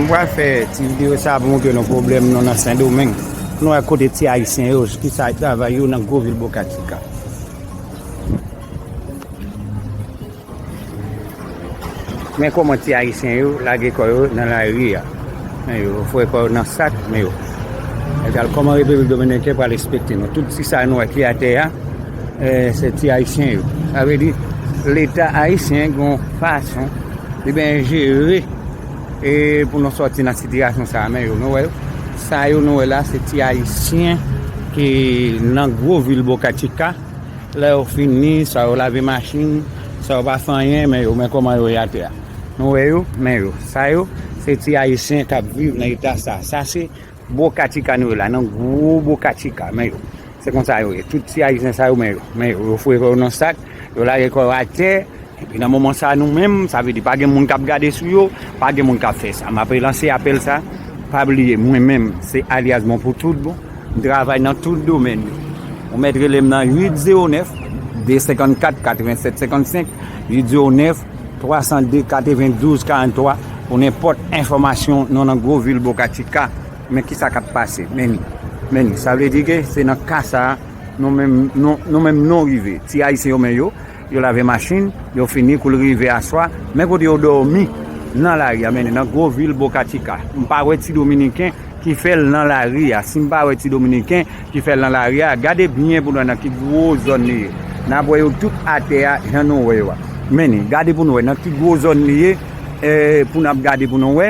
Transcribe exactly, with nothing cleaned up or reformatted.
Mwen pral fè ti videyo sa pou montre nou pwoblèm nou nan Sendomeng. Nou wè kote ti Ayisyen yo, kisa travay yo nan gwo vil Boca Chica. Men kòman ti Ayisyen yo lage kò yo nan lari a. Men yo foure kò yo nan sak, men yo. Egal kòman Repiblik Dominiken pral respekte nou. Tout ti sa nou wè ki atè a, eh, se ti Ayisyen yo. Sa vle di, Leta ayisyen gen yon fason li byen jere, e pou nou sòti nan sitiyasyon sa a, men yo, nou wè yo. Sa yo nou wè la, se ti Ayisyen ki nan gwo vil Boca Chica. Lè yo fini, sa yo lave machin, sa yo pa fè anyen, men yo, men kòman yo ye atè a. Nou wè yo, men yo. Sa yo, se ti Ayisyen k ap viv nan eta sa. Sa se Boca Chica nou ye la, nan gwo Boca Chica, men yo. Se konsa yo ye. Tout ti Ayisyen sa yo, men yo. Men yo, yo foure kò yo nan sak, yo lage kò yo atè. Epi nan moman sa, nou menm, sa vle di pa gen moun k ap gade sou yo, pa gen moun k ap fè sa. M ap lanse apèl sa, pa bliye, mwen menm, se Alias Bon pou tout bon. M travay nan tout domèn yo. Ou mèt rele m nan uit zewo nèf, de senkannkat, katrevennsèt senkannsenk, uit zewo nèf, twa san de, katrevendouz karanntwa, pou nenpòt enfòmasyon nou nan gwo vil Boca Chica. Men kisa k ap pase? Men ni. Men ni. Sa vle di ke se nan ka sa a, nou menm, nou, nou menm nou rive. Ti Ayisyen yo men yo, yo lave machin, yo fini kou l rive aswa. Men kote yo dòmi nan lari a, men ni, nan gwo vil Boca Chica. M pa wè ti Dominiken ki fè l nan lari a. Si m pa wè ti Dominiken ki fè l nan lari a, gade byen pou nou wè nan ki gwo zòn li ye. N ap wè yo tout atè a, jan nou wè yo a. Men ni, gade pou nou wè nan ki gwo zòn li ye, eh, pou n ap gade pou nou wè.